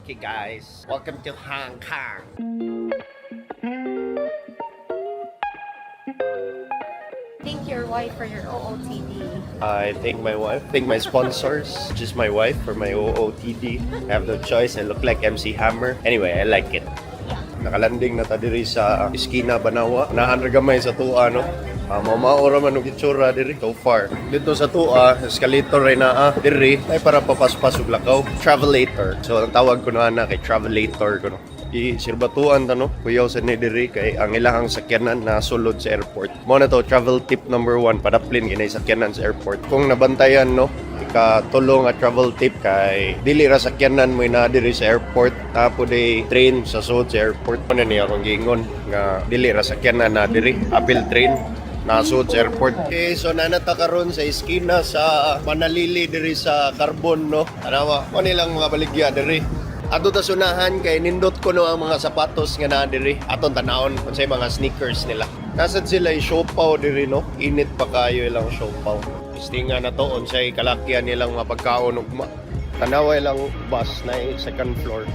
Okay guys, welcome to Hong Kong. Thank your wife for your OOTD. I thank my wife, thank my sponsors, just my wife for my OOTD. I have no choice, I look like MC Hammer. Anyway, I like it. Nakalanding na ta diri sa Iskina Banawa. Naan ra gamay sa tua, no? Mamao ra man og itsura diri so far. Dito sa tua, escalator ray naa diri ay para papaspas og lakaw. Travelator. So ang tawag ko na ana kay travelator ko, no. I sirbatuan ta, no, kuyaw sa ni diri kay ang ilahang sakyanan na sulod sa airport. Mo na to, travel tip number 1, padaplin kinay sakyanan sa airport. Kung nabantayan, no, ikatulo nga travel tip kay dili ra sakyanan mo na diri sa airport, tapo day train sa sud sa airport. Mo na niya akong giingon nga dili ra sakyanan na diri, apil train nasud sa airport. Okay, so nanata karon sa iskina sa Manalili diri sa Carbon, no. Tanawa, mo nilang mga baligya diri. Ato ta sunahan kay nindot ko no ang mga sapatos nga naa diri. Aton tanawon unsay mga sneakers nila. Nasad sila siopaw diri, no. Init pa kayo ilang siopaw. Istinga na to unsay kalakyan nilang mga pagkaon ugma. Tanawa ilang bus na second floor.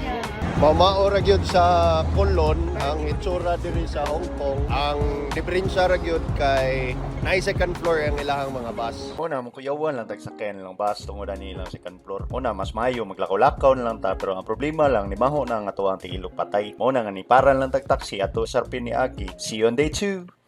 Mamao ra gyud sa Colon ang itsura diri sa Hong Kong. Ang diferensya ra gyud kay naay second floor ang ilahang mga bus. Una, mukuyawan lang tag sakyan lang bus tungod ani lang second floor. Una, mas maayo maglakaw-lakaw na lang ta, pero ang problema lang ni maho na nga tuwang tigilok patay. Mo na nga ni paran lang tag taxi ato sarpin ni Aki. See you on day 2.